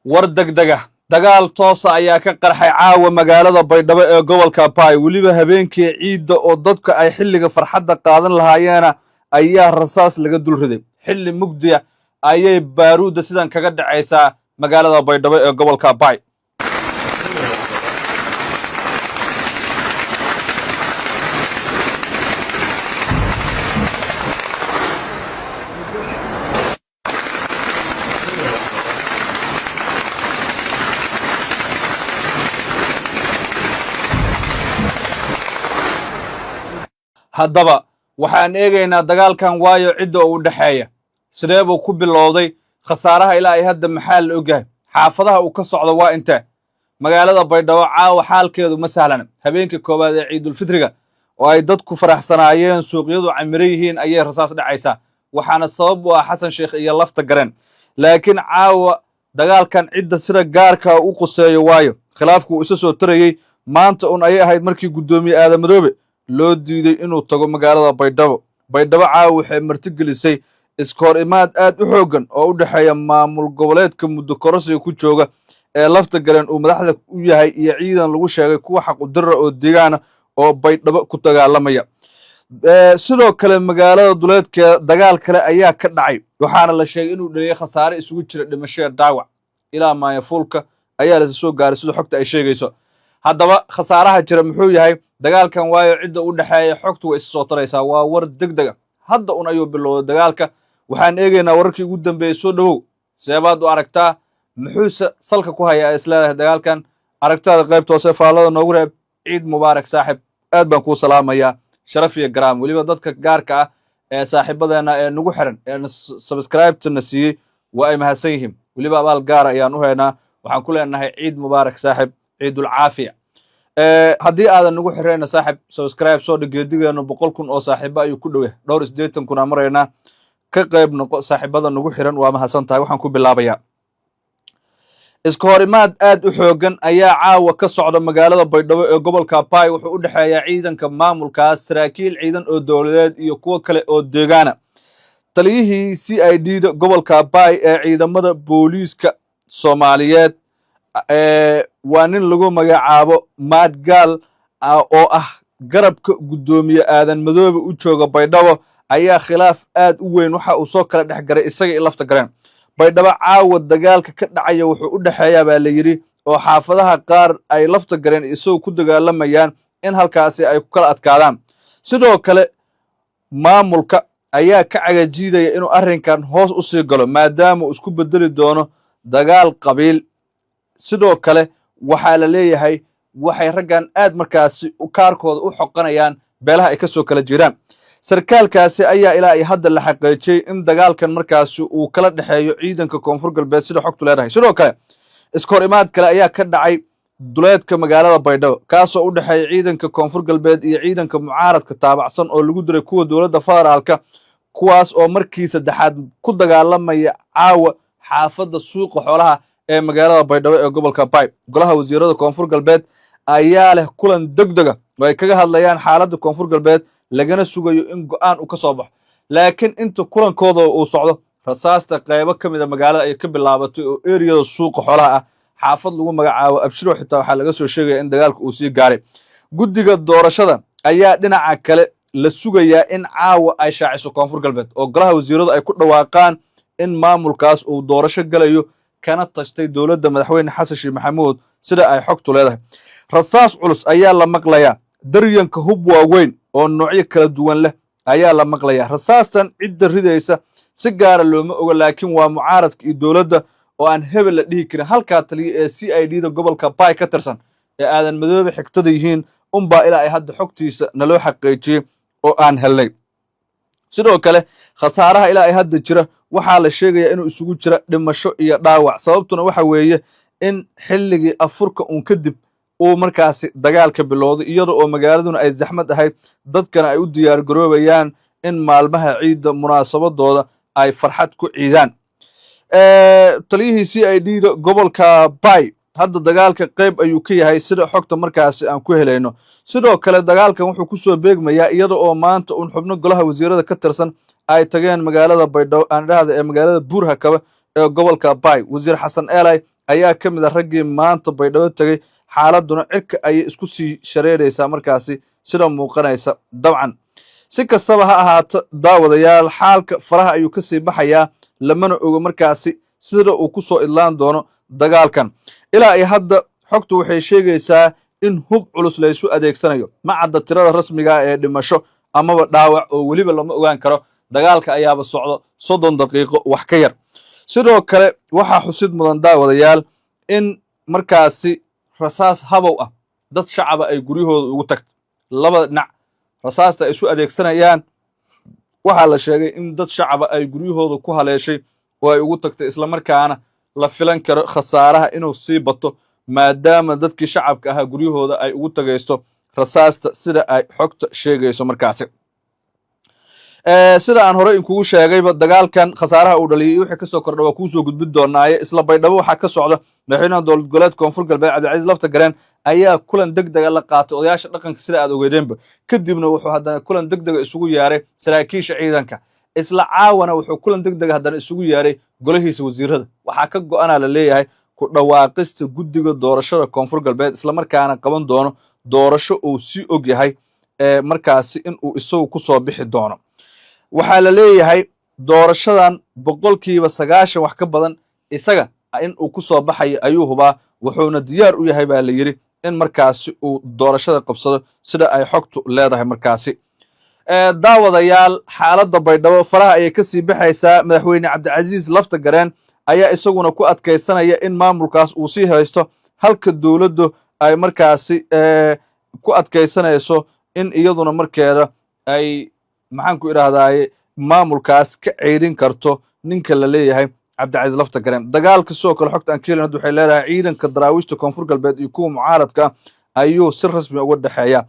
War degdega, dagaal toosa ayaa ka qarxay caawa magaalada Baydhabo ee gobolka Baay. Weliba habeenkii ciidda oo dadka ay xilliga farxadda qaadan lahaayeena ayaa rasaas laga dul riday. Xilli mugdiya ayay baaruudda sidan kaga dhacaysaa magaalada Baydhabo ee gobolka Baay. Haddaba waxaan eegaynaa dagaalkan, waayo cidda oo u dhexeeya, sidee buu ku bilowday, khasaaraha ilaa ay hadda maxaa la ogyahay, xaafadaha uu ka socdo waa intee. Magaalada Baydhabo caawa xaalkeedu ma sahlana. Habeenkii koowaad ee Ciidulfitriga oo ay dadku faraxsanaayeen, suuqyadu camiran yihiin, ayay rasaas dhacaysaa. Waxaana sabab u ah Xasan Sheekh iyo Lafta Gareen. Laakiin caawa dagaalkan cidda sida gaarka u quseeyo, waayo khilaafku uu isa soo tarayey. Maanta un ayay ahayd markii guddoomiye Aadan Madoobe loo diiday inuu tago magaalada Baydhabo. Baydhabo caawa waxay martigelisay iska hor imaad aad u xooggan oo u dhexeeya maamul goboleedka muddo korosiga ku jooga ee Lafta Gareen uu madaxda u yahay iyo ciidan lagu sheegay kuwa xaq u dirra oo deegaana oo Baydhabo ku dagaalamaya. Sidoo kale magaalada duleedkeeda dagaal kale ayaa ka dhacay, waxaana la sheegay inuu dhaliyay khasaare isugu jira dhimasho iyo dhaawac. Ilaa Maayafuulka ayaa lasa soo gaaray, sida xogta ay sheegayso. Haddaba khasaaraha jira muxuu yahay? Dagaalkan waayo cidda u dhexeeya? Xogtu way isa soo taraysaa. Waa war deg dega, hadda un ayuu bilowday dagaalka. Waxaan eegaynaa wararkii ugu dambeeyey. Soo dhowow, seebaad u aragtaa? Muxuuse salka ku hayaa is leedahay dagaalkan? Aragtaada qaybta hoose faallada noogu reeb. Ciid mubaarak, saaxib. Aad baan kuu salaamayaa, sharaf iyo garaam. Weliba dadka gaarka ah ee saaxiibadeena ee nagu xiran ee subscribe-tana siiyey waa ay mahadsan yihiin. Weliba abaal gaara ayaan u haynaa. Waxaan ku leenahay ciid mubaarak, saaxib, ciidul caafiya. Haddii aadan nagu xirayna, saaxib, subscribe soo dhig. Geedigeenu 100,000 oo saaxiibo ayuu ku dhowyahay, dhowr 80,000 aa maraynaa. Ka qayb noqo saaxiibada nagu xiran, waa mahadsan tahay. Waxaan ku bilaabayaa, iska hor imaad aad u xooggan ayaa caawa ka socda magaalada Baydhabo ee gobolka Baay. Wuxuu u dhexeeyaa ciidanka maamulkaas, saraakiil ciidan oo dowladeed iyo kuwo kale oo deegaana. Taliyihii CID da gobolka Baay ee ciidamada booliiska Soomaaliyeed waa nin lagu magacaabo Maadgaal oo ah garabka guddoomiye Aadan Madoobe u jooga Baydhabo, ayaa khilaaf aad u weyn waxa uu soo kala dhex garay isaga iyo Lafta Gareen. Baydhabo caawa dagaalka ka dhacaya wuxuu u dhexeeyaa, baa la yidhi, oo xaafadaha qaar ay Lafta Gareen isagoo ku dagaalamayaan in halkaasi ay ku kala adkaadaan. Sidoo kale maamulka ayaa ka cagajiidaya inuu arrinkan hoos u sii galo, maadaama uu isku bedeli doono dagaal qabiil. Sidoo kale waxaa la leeyahay waxay raggan aad markaasi kaarkooda u xoqanayaan beelaha ay ka soo kala jeedaan. Sarkaalkaasi ayaa ilaa iyo hadda la xaqiijiyey in dagaalkan markaasi uu kala dhexeeyo ciidanka Koonfur Galbeed, sida xogtu leedahay. Sidoo kale iska hor imaad kale ayaa ka dhacay duleedka magaalada Baydhabo, kaasoo u dhexeeya ciidanka Koonfur Galbeed iyo ciidanka mucaaradka taabacsan oo lagu diray kuwa dowladda federaalka, kuwaas oo markii saddexaad ku dagaalamaya caawa xaafadda Suuqa Xoolaha ee magaalada Baydhabo ee gobolka Baay. Golaha wasiirada Koonfur Galbeed ayaa leh kulan degdega oo ay kaga hadlayaan xaaladda Koonfur Galbeed, lagana sugayo in go'aan uu ka soo baxo. Laakiin inta kulankooda uu socdo, rasaasta qaybo ka mid a magaalada ay ka bilaabatay oo eriyada Suuqa Xoolaha ah, xaafad lagu magacaabo Abshiro xitaa waxaa laga soo sheegaya in dagaalka uu sii gaaray. Guddiga doorashada ayaa dhinaca kale la sugayaa in caawa ay shaaciso Koonfur Galbeed oo golaha wasiiradu ay ku dhawaaqaan in maamulkaas uu doorasho galayo, kana tashtay dowladda madaxweyne Xasan Sheekh Maxamuud, sida ay xogtu leedahay. Rasaas culus ayaa la maqlayaa, daryanka hub waaweyn oo noocyo kala duwan leh ayaa la maqlayaa. Rasaastan cidda ridaysa si gaara looma oga, laakiin waa mucaaradka iyo dowladda oo aan hebel la dhihi karin. Halkaa taliya ee CID da gobolka Baay ka tirsan ee Aadan Madoobe xigtada yihiin unbaa ilaa ay hadda xogtiisa naloo xaqiijiyey oo aan helnay. Sidoo kale khasaaraha ilaa ay hadda jira waxaa la sheegayaa inuu isugu jira dhimasho iyo dhaawac. Sababtuna waxa weeye in xilligii afurka uun kadib uu markaasi dagaalka bilowday, iyada oo magaaladuna ay zaxmad ahayd, dadkana ay u diyaar garoobayaan in maalmaha ciidda munaasabadooda ay farxad ku ciidaan. Taliyihii CID da gobolka Bay hadda dagaalka qayb ayuu ka yahay, sida xogta markaasi aan ku helayno. Sidoo kale dagaalkan wuxuu ku soo beegmayaa iyada oo maanta uun xubno golaha wasiirada ka tirsan ay tageen magaalada Baydhabo, aan dhahda, ee magaalada Buurhakaba Ee gobolka Bay, Wasiir Xasan Eelay ayaa ka mid a raggii maanta Baydhabo tegey. Xaaladuna cirka ayay isku sii shareeraysaa markaasi, sida muuqanaysa dabcan. Si kastaba ha ahaato, daawadayaal, xaalka faraha ayuu ka sii baxayaa, lamana ogo markaasi sida uu ku soo idlaan doono dagaalkan. Ilaa iyo hadda xogtu waxay sheegaysaa in hub culus laysu adeegsanayo. Ma cadda tirada rasmiga ee dhimasho amaba dhaawac, oo weliba lama ogaan karo. Dagaalka ayaaba socdo 30 daqiiqo wax ka yar. Sidoo kale waxaa xusid mudan, daawadayaal, in markaasi rasaas habow ah dad shacaba ay guryahooda ugu tagto. Labada dhinac rasaasta ay isu adeegsanayaan waxaa la sheegay in dad shacaba ay guryahooda ku haleeshay oo ay ugu tagtay, islamarkaana la filan karo khasaaraha inuu sii bato, maadaama dadkii shacabka ahaa guryahooda ay ugu tagaysto rasaasta, sida ay xogta sheegayso markaasi. Sida aan horey inkugu sheegayba, dagaalkan khasaaraha uu dhaliyay wixii kasoo kordha waa kuusoo gudbin doonaaye. Isla Baydhabo waxaa ka socda, madaxweynaha dowlad goboleedka Koonfur Galbeed Cabdilcasiis Lafta Gareen ayaa kulan deg dega la qaatay odayaasha dhaqanka, sida aad ogeedeenba. Kadibna wuxuu haddana kulan deg dega isugu yeeray saraakiisha ciidanka. Isla caawana wuxuu kulan deg dega haddana isugu yeeray golahiisa wasiirada. Waxaa ka go'anaa la leeyahay ku dhawaaqista guddiga doorashada Koonfur Galbeed, islamarkaana qaban doono doorasho uu sii og yahay ee markaasi in uu isagu ku soo bixi doono. Waxaa la leeyahay doorashadan 90% wax ka badan isaga in uu ku soo baxayo ayuu hubaa, wuxuuna diyaar u yahay baa la yidhi in markaasi uu doorashada qabsado, sida ay xogtu leedahay markaasi. Daawadayaal, xaaladda Baydhabo faraha ayay ka sii baxaysaa. Madaxweyne Cabdicasiis Lafta Gareen ayaa isaguna ku adkaysanaya in maamulkaas uu sii haysto, halka dowladdu ay markaasi ku adkaysanayso in iyaduna markeeda ay, maxaan ku idhahdaaye, maamulkaas ka ceydin karto ninka la leeyahay Cabdicasiis Lafta Gareen. Dagaalka sidoo kale xogta aan ka helin hadda waxay leedahay ciidanka Daraawiishta Koonfur Galbeed iyo kuwa mucaaradka ayuu si rasmi uga dhexeeya.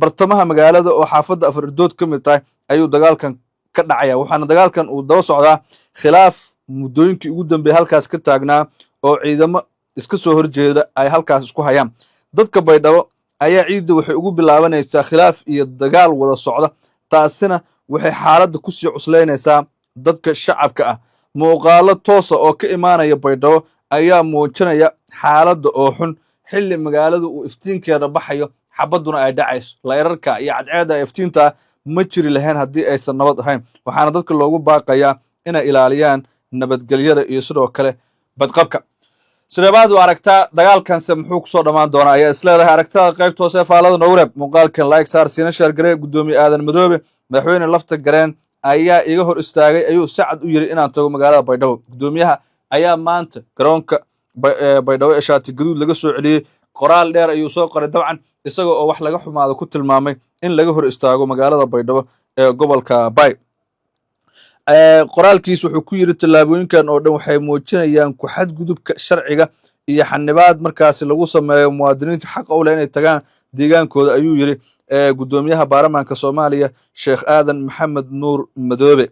Bartamaha magaalada oo xaafadda Afar Irdood ka mid tahay ayuu dagaalkan ka dhacaya, waxaana dagaalkan uu daba socdaa khilaaf muddooyinkii ugu dambeeyey halkaas ka taagnaa oo ciidamo iska soo horjeeda ay halkaas isku hayaan. Dadka Baydhabo ayaa ciidda waxay ugu bilaabanaysaa khilaaf iyo dagaal wada socda, taasina waxay xaaladda kusii cuslaynaysaa dadka shacabka ah. Muuqaalo toosa oo ka imaanaya Baydhabo ayaa muujinaya xaaladda oo xun, xilli magaaladu uu iftiinkeeda baxayo, xabadduna ay dhacayso. Layrarka iyo cadceedda iftiintaa ma jiri lahayn haddii aysan nabad ahayn. Waxaana dadka loogu baaqayaa inay ilaaliyaan nabadgelyada iyo sidoo kale badqabka. Sideebaad u aragtaa dagaalkanse? Muxuu kusoo dhammaan doonaa ayaa isleedahay? Aragtada qaybta hoose ee faalada noogu reeb. Muuqaalkan like saar, siina share garee. Guddoomiye Aadan Madoobe, madaxweyne Lafta Gareen ayaa iga hor istaagay, ayuu sacad u yidhi, inaan tago magaalada Baydhabo. Guddoomiyaha ayaa maanta garoonka Baydhabo ee Shaati Gaduud laga soo celiyey. Qoraal dheer ayuu soo qoray dabcan, isaga oo wax laga xumaado ku tilmaamay in laga hor istaago magaalada Baydhabo ee gobolka Bay. Qoraalkiis wuxuu ku yidhi: tallaabooyinkan oo dhan waxay muujinayaan ku xadgudubka sharciga iyo xanibaad markaasi lagu sameeyo muwaadiniinta xaqa u leh inay tagaan deegaankooda, ayuu yidhi guddoomiyaha baarlamaanka Soomaaliya, Sheekh Aadan Maxamed Nuur Madoobe.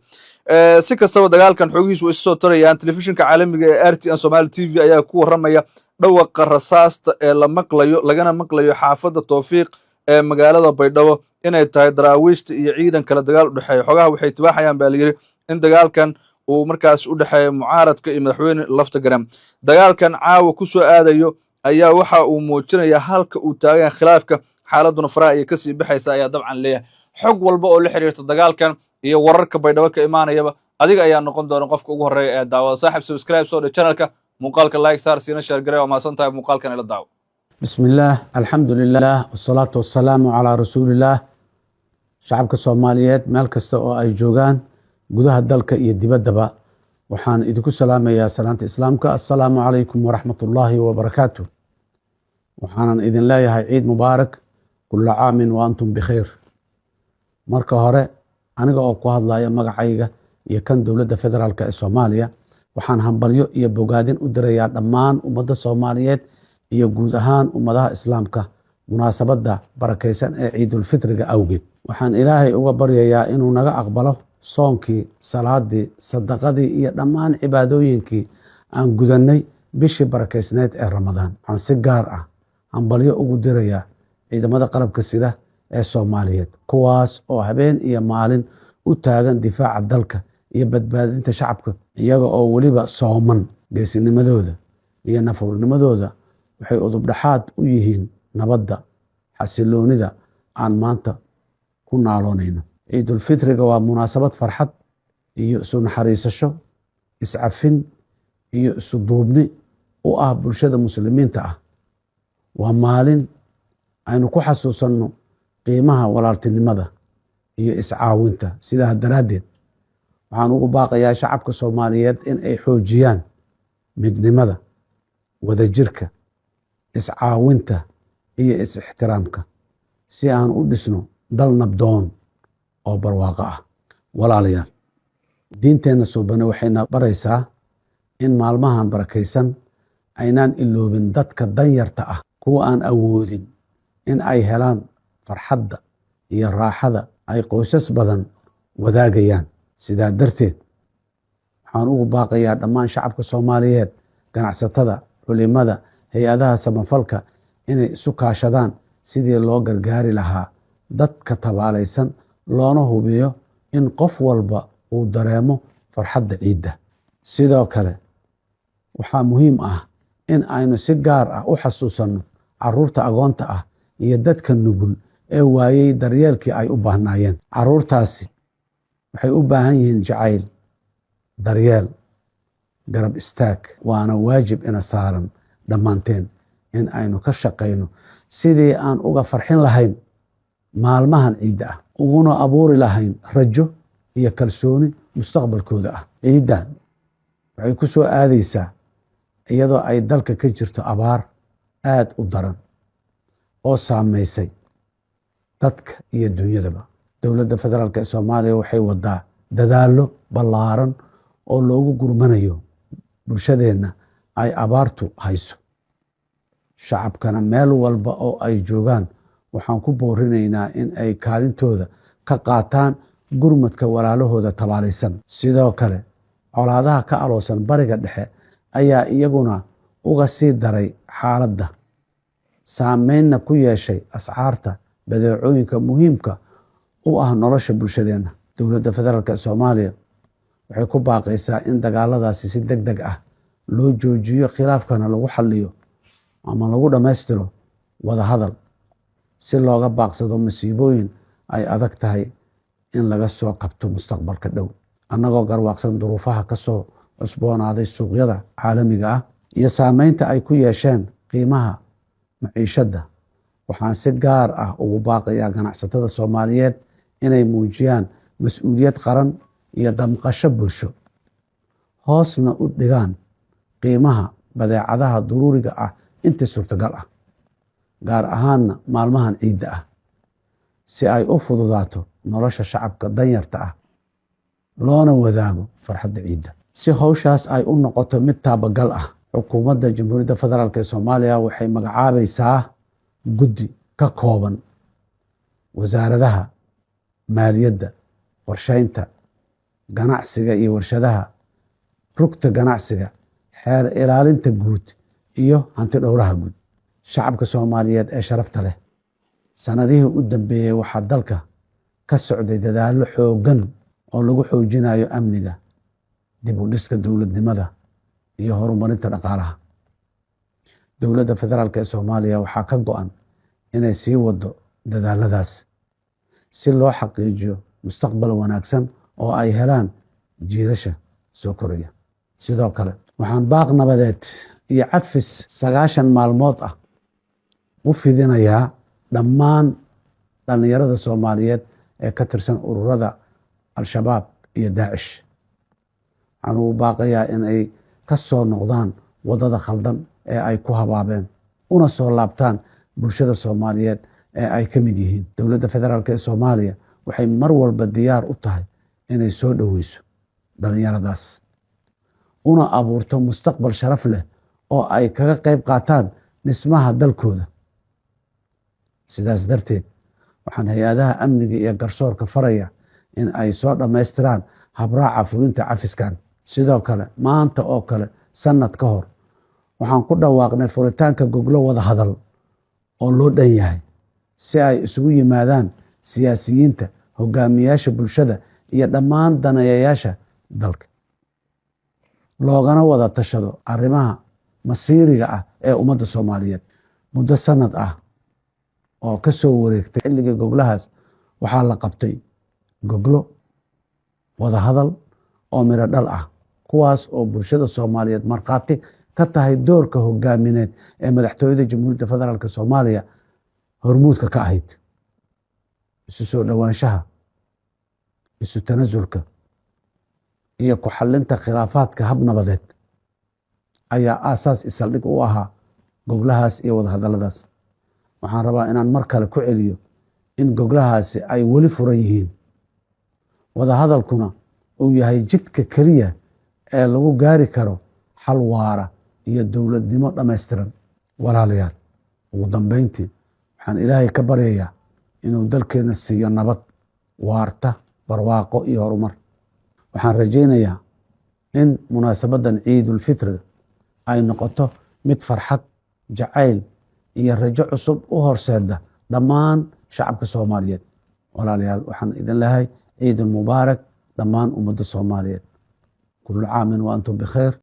Si kastaba, dagaalkan xogihiisu way isu soo tarayaan. Telefishinka caalamiga ee RTN Somali TV ayaa ku warramaya dhawaqa rasaasta ee la maqlayo, lagana maqlayo xaafadda Towfiiq ee magaalada Baydhabo, inay tahay Daraawiishta iyo ciidan kale dagaal u dhexeeya. Xogaha waxay tibaaxayaan baa la yidhi in dagaalkan uu markaasi u dhexeeyo mucaaradka iyo madaxweyne Lafta Garam. Dagaalkan caawa ku soo aadayo ayaa waxa uu muujinayaa halka uu taagan khilaafka, xaaladuna faraha ayay kasii baxaysa ayaa dabcan leeyahay. Xog walba oo la xiriirta dagaalkan iyo wararka Baydhabo ka imaanayaba, adiga ayaa noqon doona qofka ugu horreeya ee daawada. Saaxib, subscribe soo dhe channelka, muuqaalka like saar, siina share garee. Waa mahadsan tahay, muuqaalkan ila daawo. بسم الله، الحمد لله، والصلاة والسلام على رسول الله. Shacabka Soomaaliyeed meel kasta oo ay joogaan, gudaha dalka iyo dibaddaba, waxaan idinku salaamayaa salaanta Islaamka: assalaamu calaykum waraxmat ullaahi wabarakaatu. Waxaanan idin leeyahay ciid mubaarak, كل عام وأنتم بخير. Marka hore, aniga oo ku hadlaya magacayga iyo kan dowladda federaalk ee Soomaaliya, waxaan hambalyo iyo bogaadin u dirayaa dhammaan ummadda Soomaaliyeed iyo guud ahaan ummadaha Islaamka munaasabadda barakaysan ee Ciidulfitriga awgeed. Waxaan Ilaahay uga baryayaa inuu naga aqbalo soonkii, salaadii, sadaqadii iyo dhammaan cibaadooyinkii aan gudannay bishii barakaysneyd ee Ramadaan. Waxaan si gaar ah hambalyo ugu dirayaa ciidamada qalabka sida ee Soomaaliyeed, kuwaas oo habeen iyo maalin u taagan difaaca dalka iyo badbaadinta shacabka, iyaga oo weliba sooman. Geesinimadooda iyo nafurnimadooda waxay udubdhaxaad u yihiin nabadda, xasiloonida aan maanta ku naaloonayno. Ciidulfitriga waa munaasabad farxad iyo isu naxariisasho, iscafin iyo isu duubni u ah bulshada muslimiinta ah. Waa maalin aynu ku xasuusanno qiimaha walaaltinimada iyo iscaawinta. Sidaa daraaddeed, waxaan ugu baaqayaa shacabka Soomaaliyeed in ay xoojiyaan midnimada, wadajirka, iscaawinta iyo is-ixtiraamka si aan u dhisno dal nabdoon oo barwaaqo ah. Walaalayaal, diinteenna suubane waxayna baraysaa in maalmahan barakaysan aynaan iloobin dadka danyarta ah, kuwa aan awoodin in ay helaan farxadda iyo raaxada ay qoysas badan wadaagayaan. Sidaa darteed, waxaan ugu baaqayaa dhammaan shacabka Soomaaliyeed, ganacsatada, culimada, hay-adaha samafalka inay isu kaashadaan sidii loo gargaari lahaa dadka tabaalaysan, loona hubiyo in qof walba uu dareemo farxadda ciidda. Sidoo kale, waxaa muhiim ah in aynu si gaar ah u xasuusanno caruurta agoonta ah iyo dadka nugul ee waayey daryeelkii ay u baahnaayeen. Caruurtaasi waxay u baahan yihiin jacayl, daryeel, garab istaag, waana waajib ina saaran dhammaanteen in aynu ka shaqayno sidii aan uga farxin lahayn maalmahan ciidda ah, uguna abuuri lahayn rajo iyo kalsooni mustaqbalkooda ah. Ciiddan waxay ku soo aadaysaa iyadoo ay dalka ka jirto abaar aada u daran oo saameysay dadka iyo dunyadaba. Dowladda federaalk ee Soomaaliya waxay wadaa dadaallo ballaaran oo loogu gurmanayo bulshadeenna ay abaartu hayso. Shacabkana meel walba oo ay joogaan waxaan ku boorinaynaa in ay kaalintooda ka qaataan gurmadka walaalahooda tabaalaysan. Sidoo kale, colaadaha ka aloosan Bariga Dhexe ayaa iyaguna uga sii daray xaaladda, saameynna ku yeeshay ascaarta badeecooyinka muhiimka u ah nolosha bulshadeenna. Dowladda federaalk ee Soomaaliya waxay ku baaqaysaa in dagaaladaasi si deg deg ah loo joojiyo, khilaafkana lagu xaliyo ama lagu dhammaystiro wada hadal, si looga baaqsado masiibooyin ay adag tahay in laga soo kabto mustaqbalka dhow. Annagoo garwaaqsan duruufaha ka soo cusboonaaday suuqyada caalamiga ah iyo saameynta ay ku yeesheen qiimaha maciishadda, waxaan si gaar ah ugu baaqayaa ganacsatada Soomaaliyeed inay muujiyaan mas-uuliyad qaran iyo damqasho bulsho, hoosna u dhigaan qiimaha badeecadaha duruuriga ah intii suurtagal ah, gaar ahaanna maalmahan ciidda ah, si ay u fududaato nolosha shacabka danyarta ah, loona wadaago farxadda ciidda. Si howshaas ay u noqoto mid taabagal ah, xukuumadda Jamhuuriyadda Federaalk ee Soomaaliya waxay magacaabaysaa guddi ka kooban wasaaradaha maaliyadda, qorsheynta, ganacsiga iyo warshadaha, rugta ganacsiga, xeer ilaalinta guud iyo hanti dhowraha guud. Shacabka Soomaaliyeed ee sharafta leh, sanadihii u dambeeyey waxaa dalka ka socday dadaallo xooggan oo lagu xoojinayo amniga, dib u dhiska dowladnimada iyo horumarinta dhaqaalaha. Dowladda federaalk ee Soomaaliya waxaa ka go-an inay sii wado dadaaladaas si loo xaqiijiyo mustaqbal wanaagsan oo ay helaan jiilasha soo koraya. Sidoo kale, waxaan baaq nabadeed iyo cafis 90 maalmood ah u fidinayaa dhammaan dhallinyarada Soomaaliyeed ee ka tirsan ururada Al-Shabaab iyo Daacish. Waxaan ugu baaqayaa in ay ka soo noqdaan waddada khaldan ee ay ku habaabeen, una soo laabtaan bulshada Soomaaliyeed ee ay ka mid yihiin. Dowladda federaalk ee Soomaaliya waxay mar walba diyaar u tahay inay soo dhoweyso dhallinyaradaas, una abuurto mustaqbal sharaf leh oo ay kaga qayb qaataan dhismaha dalkooda. Sidaas darteed, waxaan hay-adaha amniga iyo garsoorka faraya in ay soo dhammaystiraan habraaca fulinta cafiskan. Sidoo kale, maanta oo kale sanad ka hor waxaan ku dhawaaqnay furitaanka goglo wada hadal oo loo dhan yahay, si ay isugu yimaadaan siyaasiyiinta, hogaamiyaasha bulshada iyo dhammaan daneeyayaasha dalka, loogana wada tashado arrimaha masiiriga ah ee ummadda Soomaaliyeed. Muddo sanad ah oo ka soo wareegtay xilligii goglahaas, waxaa la qabtay goglo wadahadal oo miro dhal ah, kuwaas oo bulshada Soomaaliyeed markhaati ka tahay doorka hogaamineed ee madaxtooyada Jamhuuriyadda Federaalk Soomaaliya hormuudka ka ahayd. Isu soo dhowaanshaha, isu tanasulka iyo ku xalinta khilaafaadka hab nabadeed ayaa aasaas isaldhig u ahaa goglahaas iyo wadahadaladaas. Waxaan rabaa inaan mar kale ku celiyo in goglahaasi ay weli furan yihiin, wadahadalkuna uu yahay jidka keliya ee lagu gaari karo xal waara iyo dowladnimo dhammaystiran. Walaalayaal, ugu dambeyntii waxaan Ilaahay ka baryayaa inuu dalkeenna siiyo nabad waarta, barwaaqo iyo horumar. Waxaan rajaynayaa in munaasabaddan Ciidulfitriga ay noqoto mid farxad, jacayl iyo rajo cusub u horseeda dhammaan shacabka Soomaaliyeed. Walaalayaal, waxaan idin lehay ciidun mubaarak dhammaan ummadda Soomaaliyeed. Kullu caamin wa antum bikhayr.